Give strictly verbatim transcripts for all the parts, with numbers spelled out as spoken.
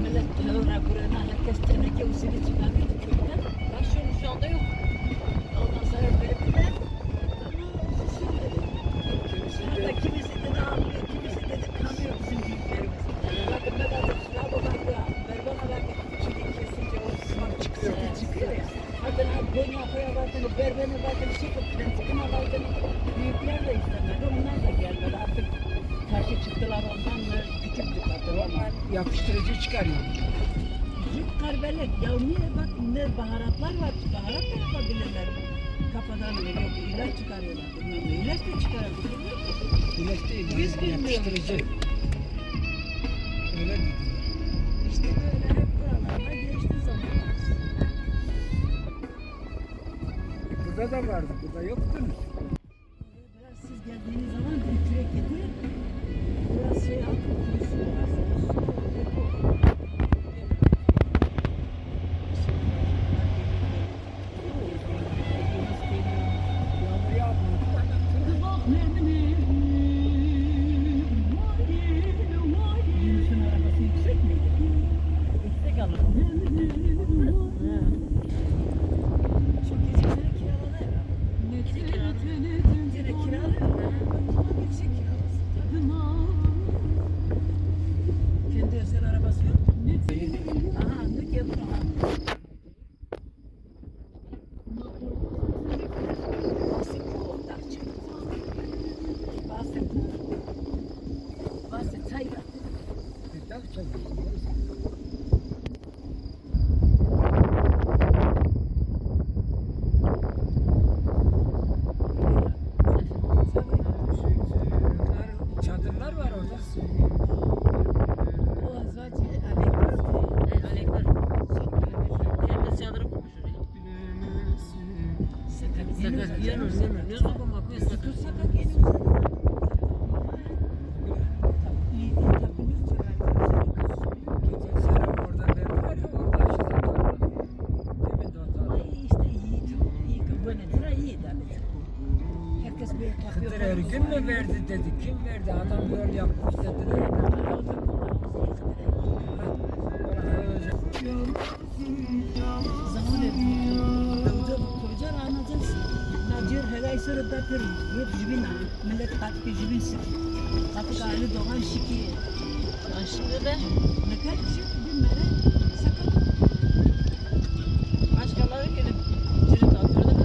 Millet tavra burana, herkes teneke usuli çıkarıyor köyden. Bak şu, şu anda yok. Ondan sonra verdiler. Ama olsun dedi. Kimisi de, kimisi dedi almıyor, kimisi dedi kalıyor bizim büyüklerimiz. Bakın ne kadar şuna bu bakıyor. Berbana bakın. Çünkü kesince o çıkıyor. Çıkıyor ya. Hatta Gonya koya bakın, Berbene bakın, çıkıp ben çıkma bakın. Büyükler de istemedi. Onlar da gelmedi. Artık karşı çıktılar ondan mı? Küçüktü kadın ama. Yapıştırıcı çıkarıyor. Züt karbelek. Ya niye bak ne baharatlar var. Baharat da yapabilirler. Kafadan bile yok. İlaç çıkarıyorlar. Bilmem ne. İlaç da çıkarabilirler. İlaç değil. Biz bilmiyoruz. Yapıştırıcı. Öyle dediler. İşte böyle hep buralarda geçti zamanımız. Burada da vardı. Burada yoktu mu? Biraz siz geldiğiniz zaman bir kürek getirin. O zaten alekor. E, alekor. Herkes çadırı kurmuş oraya. Sakat. Sakat. Yeni, yeni. Ne zaman bakıyor sakat? Sakat yeni. İyi, iyi, tabii. Geçen sene orada verdiler ya, orada aşırı. Ay, işte iyi, iyi, bu ne? Bura iyi de. Herkes böyle kapıyor. Kıdır Ergün mü verdi dedi. Kim verdi? Adam yol yapmış dediler. Zaman verdi. Koca, koca anacağız. Nadir helay sırada pir. Yok, jübin. Millet katkı jübin sik. Katkı Ali Doğan şiki. Aşkı da. Ne kadar bir mere sakın. Başkaları gelip cirit atıyor da.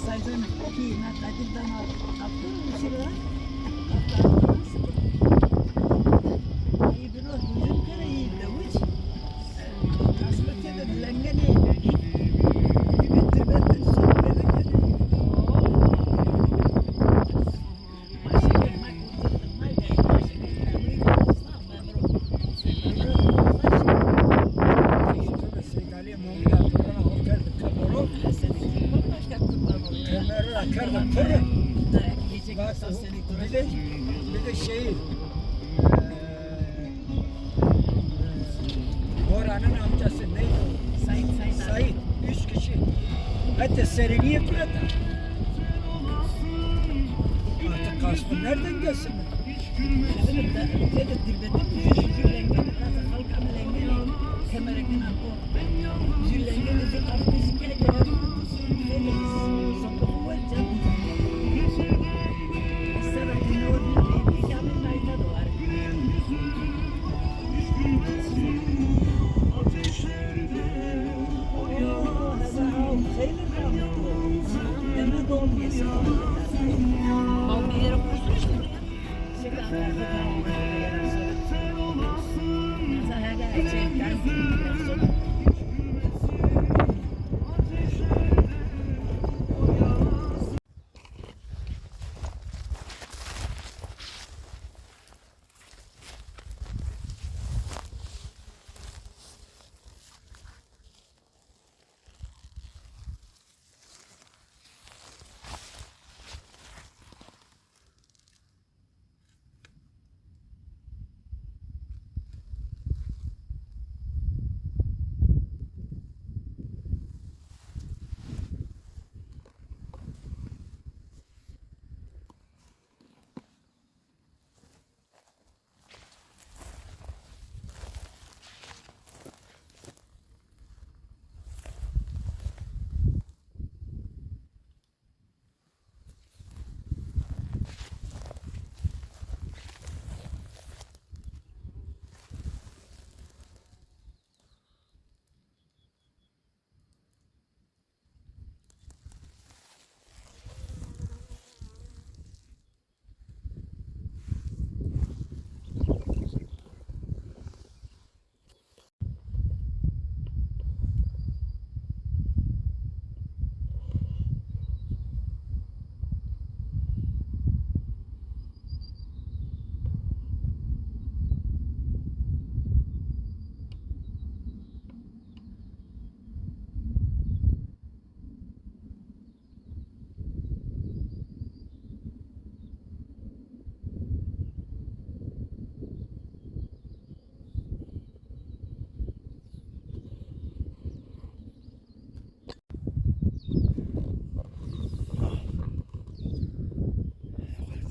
Sayın Pina, Kadir Dana, Abdul Şira, Abdul Şira. Ay, bro, hücum kere iyi, Davuç. Kasmete de lengene, bir bitir, bitir, sonra lengene. Bir de, bir de şeyi, e, Boran'ın amcası neydi o? Sait, Sait abi. Sait. Üç kişi. Hatta seriniye bıraktı. Artık kasmı nereden gelsin? Dedim, de, de, de, dirbetim düşmüş. Jü lengeni, nasıl halkamı lengeni, kemerekten alko. Jü lengeni, jü kapı, jü kere, kere. Dedim, sokumu var canım. Sera dinliyorum, bir kamil mayta dolar.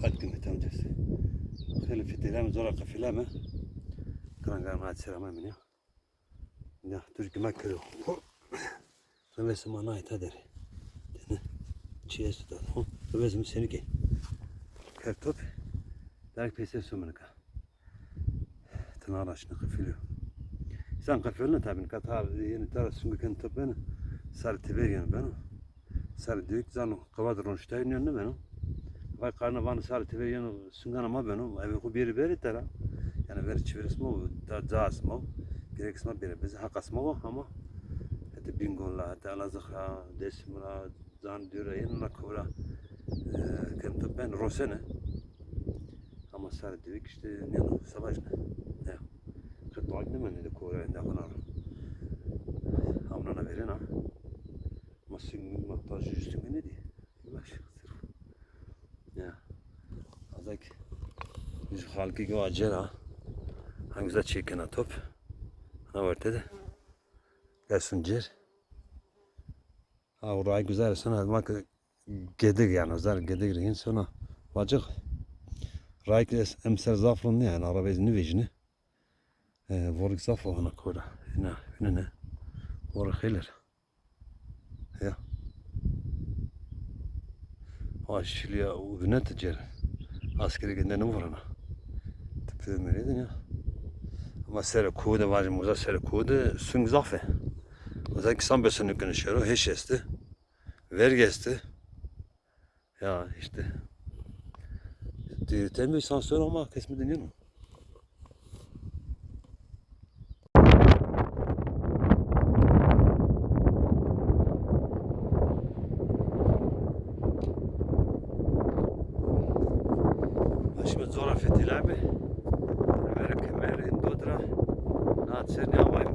Xelk qîmetê amcası. Xeylê fitêleme, zora qefileme. Kiran kiran ma çira ma miniya. Ya, Türk'ü ma kero. Rivez ma nay ta dere. Tene çi esto da. Rivez mi seni ke. Ker top. Derek peyser somenika. Tına araşını qefiliyor. Sen qefilini tabi. Kata yeni tara sungu ken top beni. Sarı tiber yani beni. Sarı diyor ki zano. Kava da ronştay ne beno. Vay karna vanı sarı tiber yanı sungana ma beno. Evi ku biri beri tera. Yanî verê çêverê sima o, da ca sima o. Gerek sima bêrê, bizê heqa sima o ama hetê Bîngol ra, hetê Elazığ ra, Dêrsim ra, can dûr ra, êno ra ko ra, e, kemto ben rosenê. Ama sarê dewêk îşte nêno, savaş ne. Ya. Qet doğak nêmendê de ko ra enda hona ro. Amnana verêna. Ma singin, ma ta jû singin nêdî. Baş, sirf. Ya. Azak jû xalkî ki acer ha. Hangî uza çêkena top. Ana werte de. Gelsun cêr. Ha, o ray güzel sana bak, gedik yanî, zar gedik rihin sonra vacık. Ray ki es-, emser zaf rind nîya yanî, araba ez nivejine. E, vorik zaf o hana kora. Hina, hina ne? Vorik xeyler. Ya. Ha, şiliya u vinet cêr. Askeri gende ne vorana. Tipi meredin ya. Ama sere kude vajim, uza sere kude sung zaf e. Uza kisan besin nukene şero, heş esti. Vergi esti. Ya işte. Te-, tembih sansör ama kesme dinliyor mu? Şimdi coğrafya telabi. Merek, merek, dodra. Naat ser ne yapayım?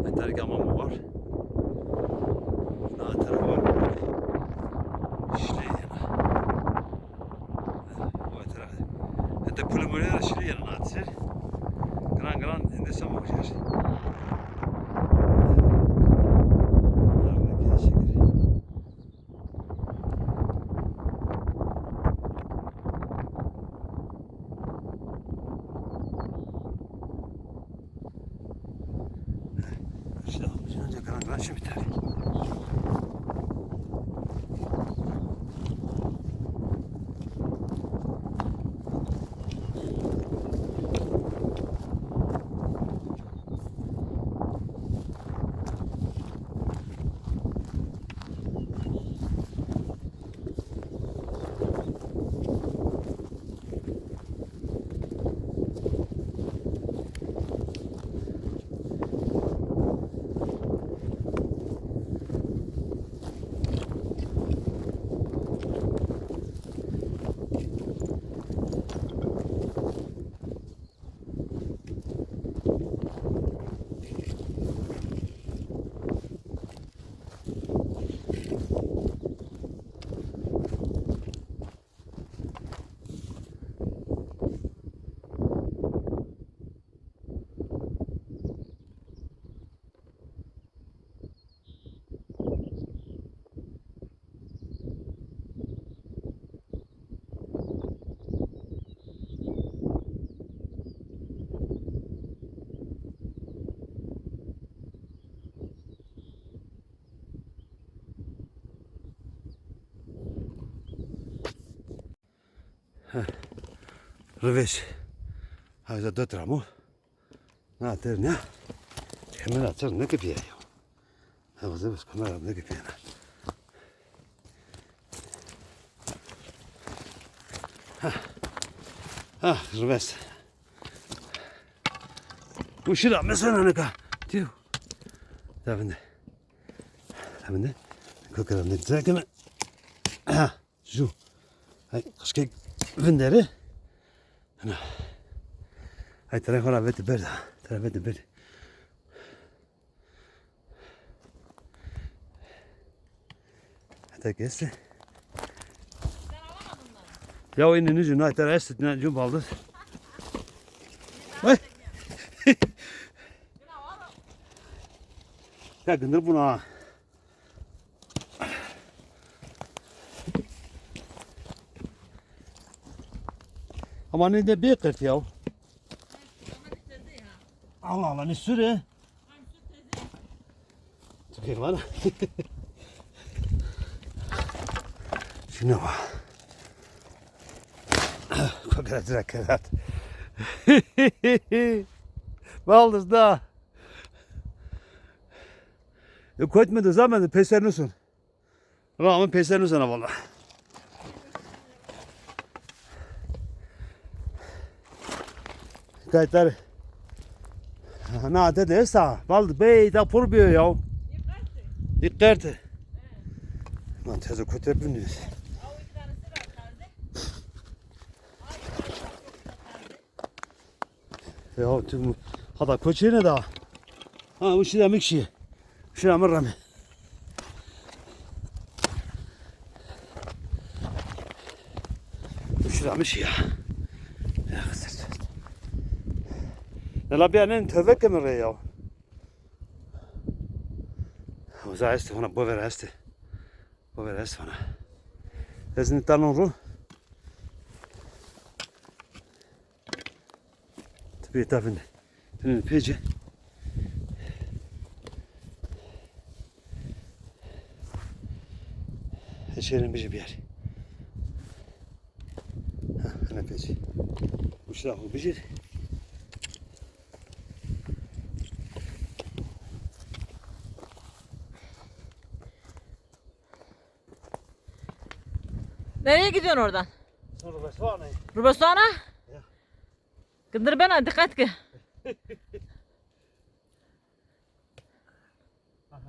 Eter ki ama mı var? Na tera var. Şile yena. O tera. Ete pulü mülü yena şile yena na tser. Gran gran ende sen bakacağız. İşte, önce gran gran şimdi tabii. Heh. Rivêj. Hayda dot ramo. Na ter ne? Kamera çer ne ki piye yo. Ha, vazı bas kamera ne ki piye na. Ha. Ha, rivêj. Bu şira mesela ne ka? Tiyo. Davinde. Davinde. Kokara ne güzel ki mi? Ha. Ju. Ay, qişkek vinderî. Ana. Ay, tera xora veti berda. Tera veti berda. Heta ki esti. Ya o ini nicu na tera esti, na cu baldır. Ay. Ya gındır buna. Ama ne de bir kırt ya. Allah Allah, ne süre? Çıkayım bana. Şuna bak. Kokoreç rakerat. Baldız da. E, koytmadı zaman peser nusun. Rağmen peser nusun valla. Zaytlar. Na de de esta. Bal bey da pur biyo ya. Dikkati. Ma teze kote biniz. Ya tu hata koçine da. Ha, bu şey demek şey. Şuna mı rame? Şuna mı şey ya? Ya, kızım. Nela bir anen tövbe kemere ya. Uza este, ona bover este. Bover este ona. Ezin tanon ru. Tabii, tabii. Tünün peci. Eşerin bir yer. Ha, ne peci. Uçta bu bir yer. Nereye gidiyorsun oradan? Rubesuana. Rubesuana? Ya. Gındır bena, dikkat ki. Aha,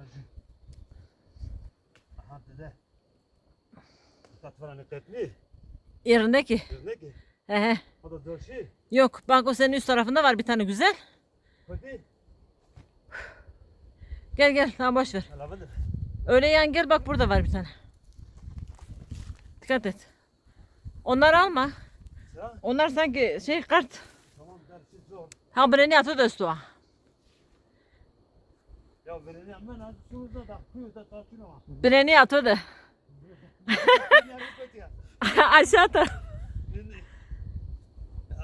aha, dede. Dikkat var, hani, dikkatli. Yerindeki. Yerindeki. He he. O da dört şey. Yok, bak, o senin üst tarafında var bir tane güzel. Peki. Gel gel, tamam, boş ver. Alamadım. Öyle yan gel, bak, burada var bir tane. Dikkat et. Onları alma. Ya. Onlar sanki şey, kart. Tamam, ben siz zor. Ha, bire nîyato de esto a. Ya, bire nîyato de. Bire nîyato de. Aşağı taraf.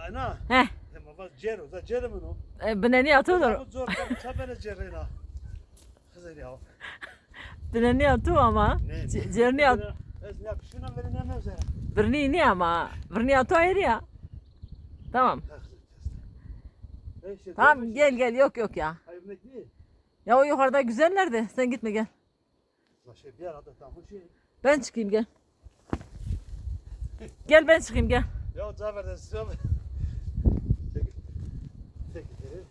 Ana. He. Ama bak, cero, da cero mi no? E, bire nîyato de. Ama zor, ben çabere cerena. Kızır ya. Bire nîyato ama. Ne? Ce-, cero nîyato. Ez ne yapışına bire nîyato. Bire nîyato ama. Bire nîyato ayrı ya. Tamam. Tamam, gel gel, yok yok ya. Hayır, ne ki? Ya o yukarıda güzel nerede? Sen gitme, gel. Başka bir arada tam bu şey. Ben çıkayım, gel. Gel, ben çıkayım, gel. Ya Cafer de size. Çek, çek içeri.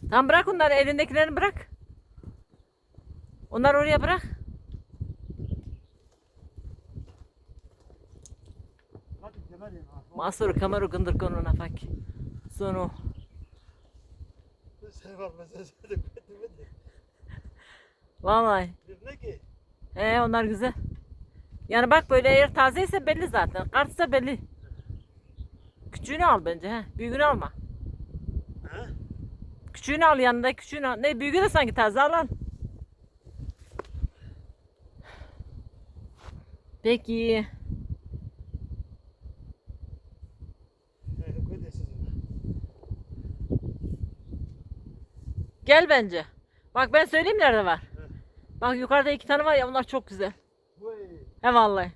Tamam, bırak onları, elindekilerini bırak. Onları oraya bırak. Hadi kemer yeme. Ma soro kemero gındır kono nafaki. Sono. Sen var mesela, sen de götürmedin. Vallahi. Bir ne ki? He, onlar güzel. Yani bak, böyle eğer taze ise belli zaten. Kartsa belli. Küçüğünü al bence, he. Büyüğünü alma. Ha? Küçüğünü al yanında, küçüğünü al. Ne, büyüğü de sanki taze, al al. Peki. Gel bence. Bak, ben söyleyeyim nerede var. Bak, yukarıda iki tane var ya, bunlar çok güzel. He vallahi.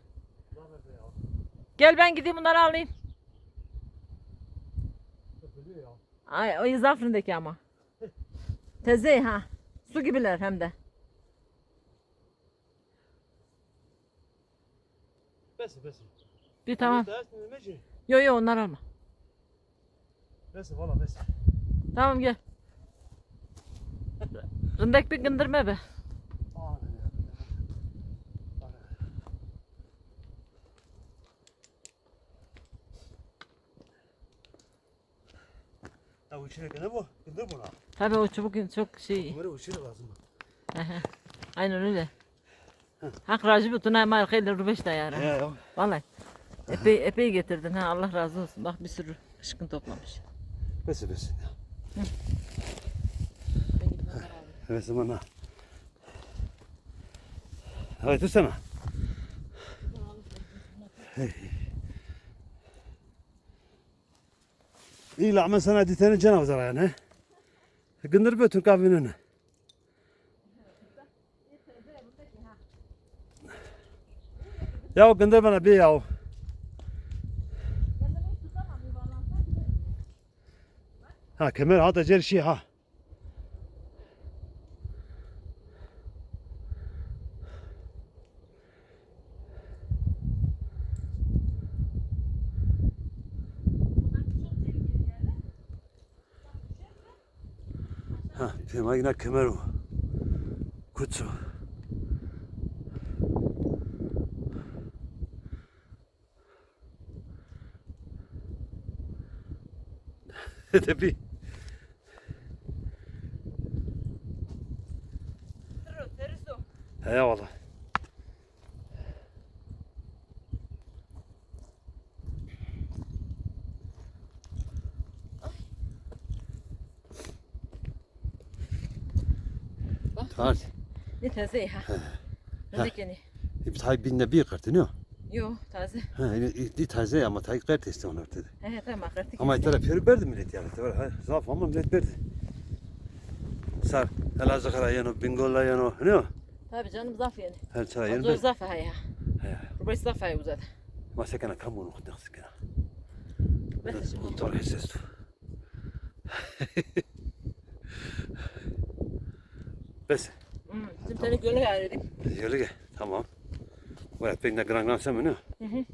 Gel, ben gideyim bunları alayım. Ay, o Zafrin'deki ama. Teze ha. Su gibiler hem de. Bes, bes. Bir tamam. Yo yo, onları alma. Bes, valla bes. Tamam, gel. Rindek bir gındırma be. Ya uçire kene bu, kındır buna. Tabii, o çubuk çok şey. Bunları uçire lazım. Aha. Aynen öyle. Hak razı olsun, ama hayırlı rubeş da yara. Ya, ya. Vallahi. Epey, epey getirdin ha, Allah razı olsun. Bak, bir sürü kışkın toplamış. Besi besi. Besi bana. Hadi tutsana. İyi la, ama sana diteni canav zara yani. Gındır be Türk abinin. Ya gındır bana bir ya. Ha, kemer ha da cer şey ha. Ha, pê ma yina kemer o. Kuço. Tepî. Heya wala. Bak. Taze. Ne taze ha. He. Ne kenî. Î tay bîn de bî qertî, ne? Yo, taze. Ha, î, î, dî taze ama tay qert îşte ona ortada. He, he, tamam, qertî. Ama îtara pêro berdi millet yani. Tevara, ha, zaf ama millet berdi. Sar, Elazığ ra yeno, Bingol ra yeno, ne? Tabii canım, zaf yani. Her çara yeno. Zor zaf ha ya. He. Rubeş zaf ha uzat. Ma sekena kam bunu kutnak sekena. Motor heses tu. Bes. Hmm, şimdi seni göle ayırdık. Yolu gel. Tamam. Vay, pek de gran gran sen mi, ne? Hı hı.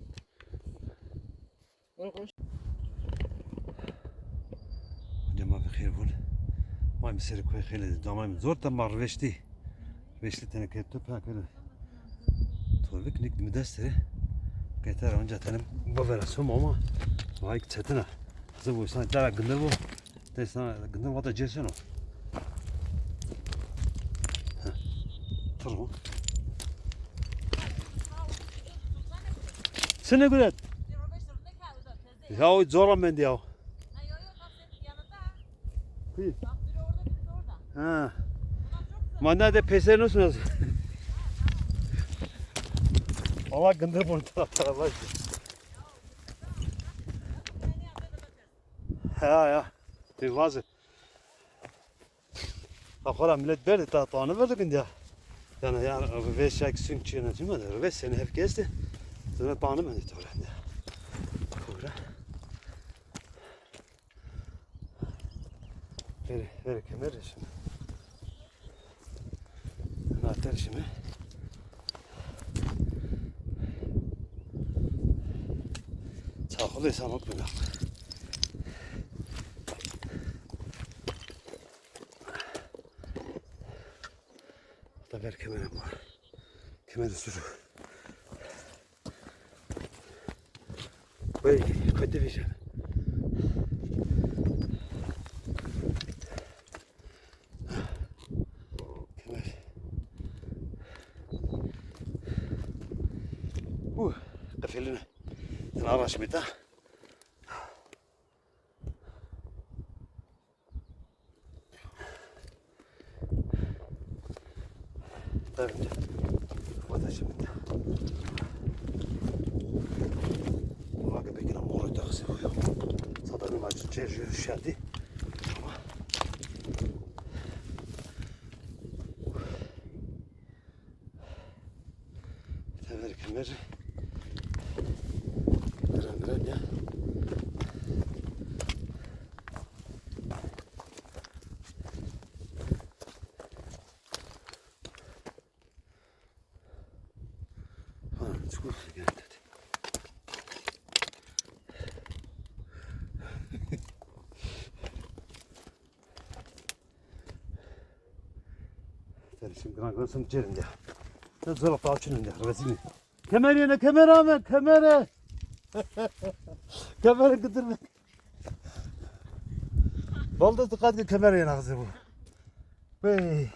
Bunu konuş. Hocam abi xeyr bol. Vay, mi seri koy xeyli. Damay mi zor da mar veşti. Veşti tene ke tu pa kere. Torvik nik mi dest re. Keter anca tenim bavera som ama. Vay çetina. Hazır bu sen tara gındır bu. Te sana gındır vata ceseno. Tır bu. Sine güret. Ya o zora mendi ya. Kuyu. Ha. Manda de pese nasıl nasıl? Allah gındır bunu taraf taraf. Ha ya. Te vazı. Ha, xora millet berdi, ta tanı verdi gındı ya. Yani ya, ve şak sün çiğne çiğne de ve seni hep gezdi. Zıra tanı mı diyor ya. Kura. Ver, ver kemer şimdi. Anahtar şimdi. Çakılı sanıp bırak. Da ver kemerê ma. Kemerê suru. Vay, kotî vîjeme. Kemer. Uh, qefilîne. Tena araşmê ta. Tabii. Vata şimdi. Vaka pekina mor taksi bu ya. Zaten maç çerçi şartı. Ama Teber kemer. Miran miran ya. Ha, çukur geldi. Sen şimdi gran gran sen cerin ya. Ne zor pa açının ya, rezil. Kemer yene, kemer amen, kemere. Kemere gıdırma. Balda dikkat ki kemer yene kızı bu. Bey.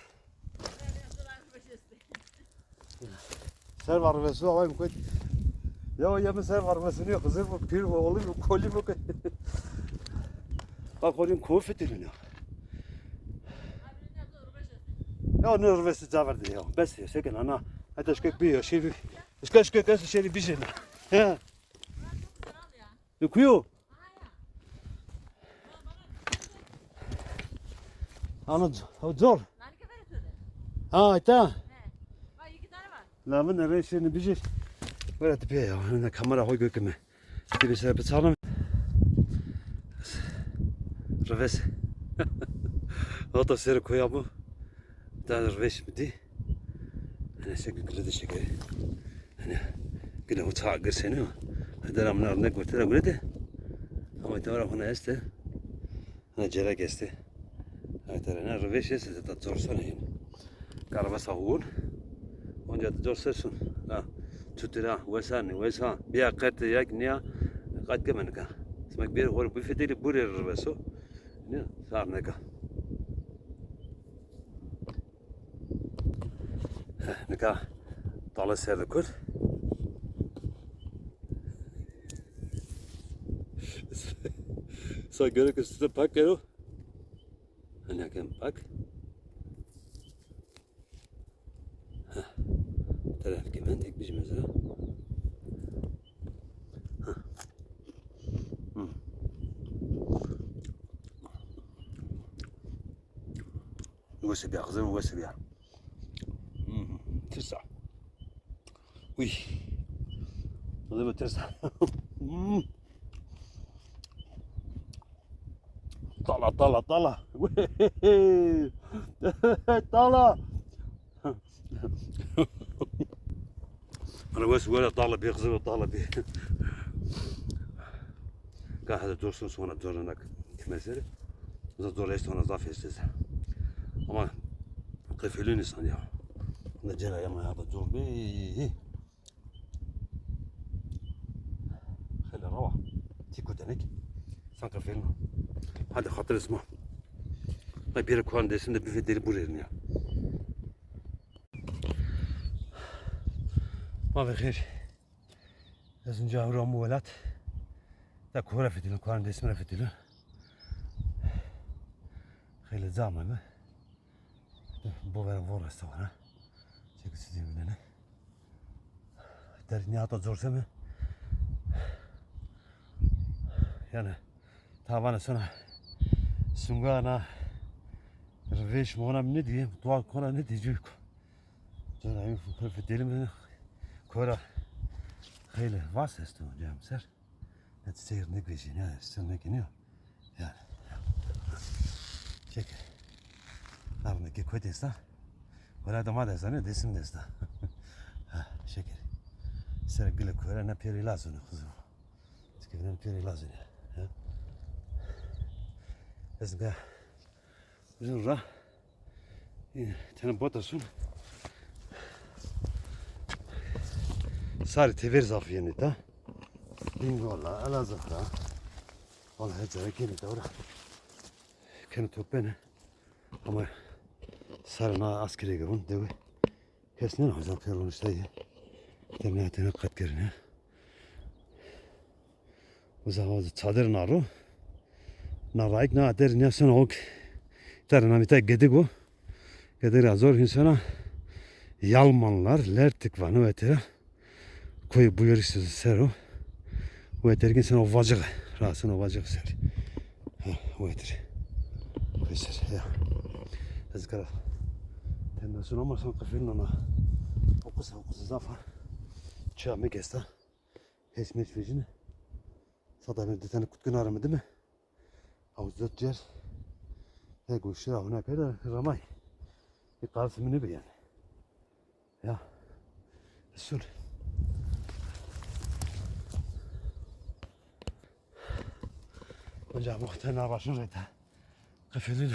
Ser var ve su alayım koy. Ya o yemin ser var ve su yok kızı bu, pir bu, oğlum bu, koli bu koy. Bak oğlum kovu fitirin ya. Ya ne rüvesi caverdi ya. Bes ya, sekin ana. Hatta şkek bir ya, şey bir. Şkek şkek şeri bir şey. He. Kuyu. Ano, o zor. Ha, ta. La, vinde rê şêrîne bijî. Were ti pê ya. Hina kamera xo göküme. Ti bir sene biçarım. Rıves. Hatta seri koya bu. Daha rıves mi di? Hani şekil kredi şekeri. Hani gile uçağa girsene o. Hadi ramına ne götüre göre de. Ama tamam, hona este. Ha, cerek estê. Ha, Serene rivêş êst, zeta zor sene yine. Karabasa wun. Onca de zor ser sun. Ha. Tutira, wesa, ni wesa. Biya qet yak niya. Qet ke menika. Smak bir hor bu feteli burê riveso. Ne? Sar neka. Heh, nika tala ser de kut. Sa gerek üstüne pak gero. Hani hakem pak. Heh. Taraf kimin ek bizim mesela. Heh. Hı. Wese biya, Xizir wese biya. Hmm, tirsa. Uy. Xizir tirsa. Hmm. Tala, tala, tala. Tala. Ana wes wera tala bi, Xizir tala bi. Ka hede dorsun sona dornak kime seri. Za dor eşt ona zaf eşt. Ama qefelin insan ya. Ne cera ya ma ya da dor bi. Xele rawa. Tiko denek. San qefelin. Hadi xatir isma. Ay bir kuan desin de bir deri buraya ya. Ma ve xeyr. Ez inca hura mu welat. Da kore fetilo, koran desmire fetilo. Xeyle zame mi. Bo vera vor esta vana. Çek sizi bilene. Der niye hatta zor seme. Yani tavanı sana sunga na rivêş mona ne diye, dua kona ne diyecek. Cana yuf kore fetilo mi. Kora xeyle vas esto cem ser. Ne seyir ne gvejî ne sir ne keniyor. Yani. Çek. Arındaki kotesta. Wala da ma desta ne desim desta. Ha, şeker. Sera gile kore ne peri lazım kızım. Çünkü ne peri lazım ya. Ya. Ezga. Bizim ra. Yine tene bota sun. Sarı tever zaf yeni ta. Bingo la, ala zaf da. Vallahi cara keni ta ora. Keni topene. Ama sarı na askere gavun dewe. Kes ne hocam perun işte ye. Tene tene kat kerine. O zaman çadır naru. Na raik na der ne sen ok. Der namita gedigo. Gedigo zor insana. Yalmanlar lertik vano etera. Koyu buyuruşsuz sero. O etergin sen o vacığı. Rahatsın o vacığı ser. Ha, o etir. Koyu ser ya. Ezgara. Tenden sonra ama sen kafenin ona. Okusa okusa zafa. Çağ me gesta. Hesmet vecine. Sada ben detene kutkun aramadı mı? Aw zot cer. He goştira huna peyda ramay. Bir karısı mı ne bir yani. Ya. Sun. Ancak muhtemelen başın reyta. Kafilin.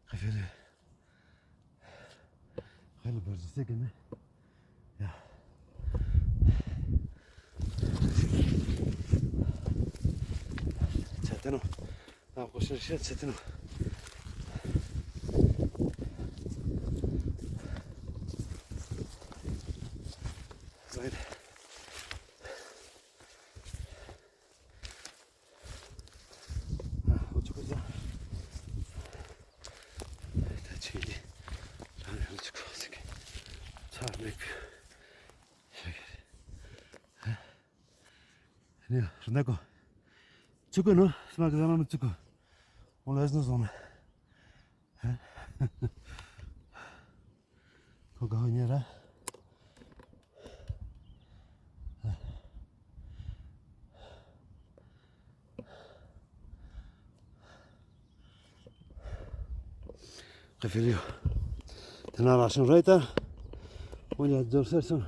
Kafilin. Xeylê bercîse gene. Ya. Çetin o. Tam koşun şey çetin o. Haydi. Ha, o çok güzel. Taçili. Çarlık. Çarlık. Ne, rindeko. Çiko no? Sima ki zaman mi çiko? Onu ez nizona. He? Ko gaho nêra. Qefilîyo. Tena raşin reyta. Onya dor ser son.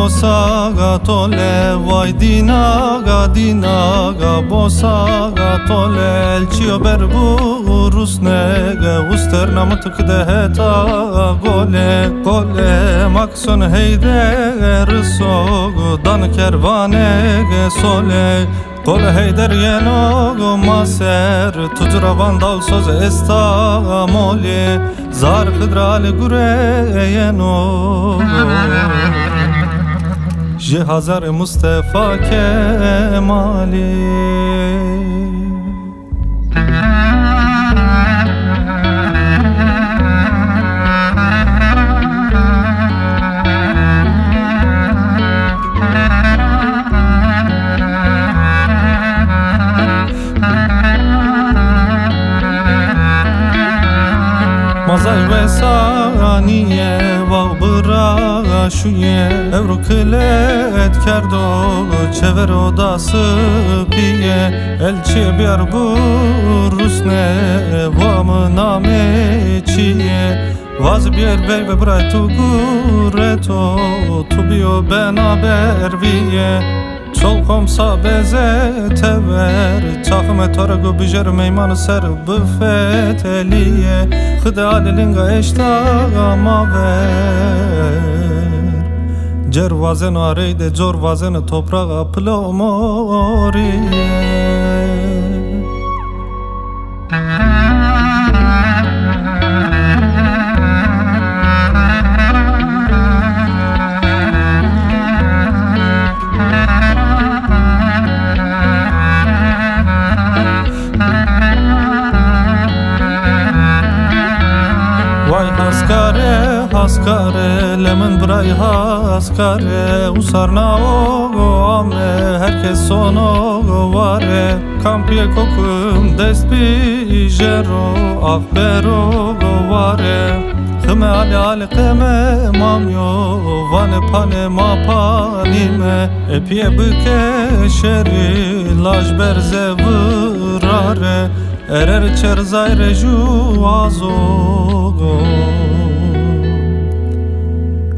Bosaga tole, vay dînaga, dînaga, bosaga tole, elçîyo ber bû rusnege, usterna mitik de heta gole, gole, ma ki son Heyder sogo, dan kervanege sole. Qol Heyder yeno ma ser, tu ci ra van daw soz esta molî, zar Xidr Ali gure yeno, jê hazar Mustefa Kemalî. Mazay wesanîye, vaw bira şuye, ewro kilet kerdo, çever oda sipîye, elçîye biyar bû rusne, wa mi namê çîye. Vaz biyêr veyve biray tu gureto, tu biyo bena bervîye. Çol qom sa beze tever, çaxime to re go bijêr meymanî ser bifetelîye. Xide Ali linga eşta ma ver, cer wazeno areyde, cor wazeno toprağa pilo morîye. Vay haskare, haskare, lemin biray haskare, usarna ogo ame, herkes sono go vare. Kampîye kokim dest bijero, ax bero govare. Xime Ali Ali qeme mamyo, vane pane ma panîme. Epîye bike şerî, laj berze virare. Erer çerzay re ju vazo,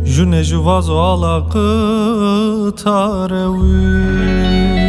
ju ne ju vazo ala qitare wî.